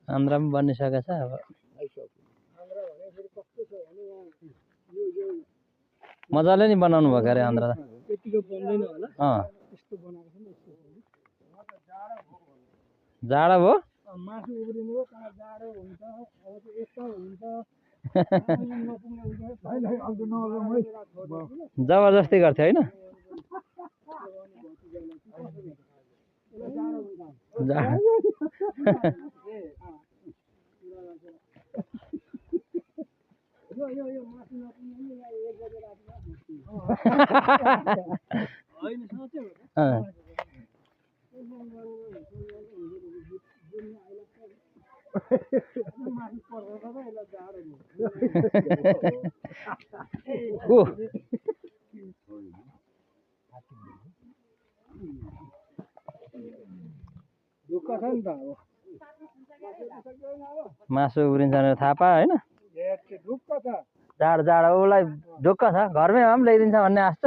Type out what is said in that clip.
आन्द्रा पनि बनिसकेको छ अब मजाले नि बनाउनु भएको अरे आन्द्रा जाडो भयो मासु उब्रिनु कहाँ जाडो हुन्छ अब त्यो यस्तो हुन्छ जबरजस्ती गर्थ्यो होइन मासु उब्रिन्छ भनेर थाहा पायो होइन जाडो जाडो उसलाई ढुक्क छ घरमै भए पनि ल्याइदिन्छ भन्ने आश छ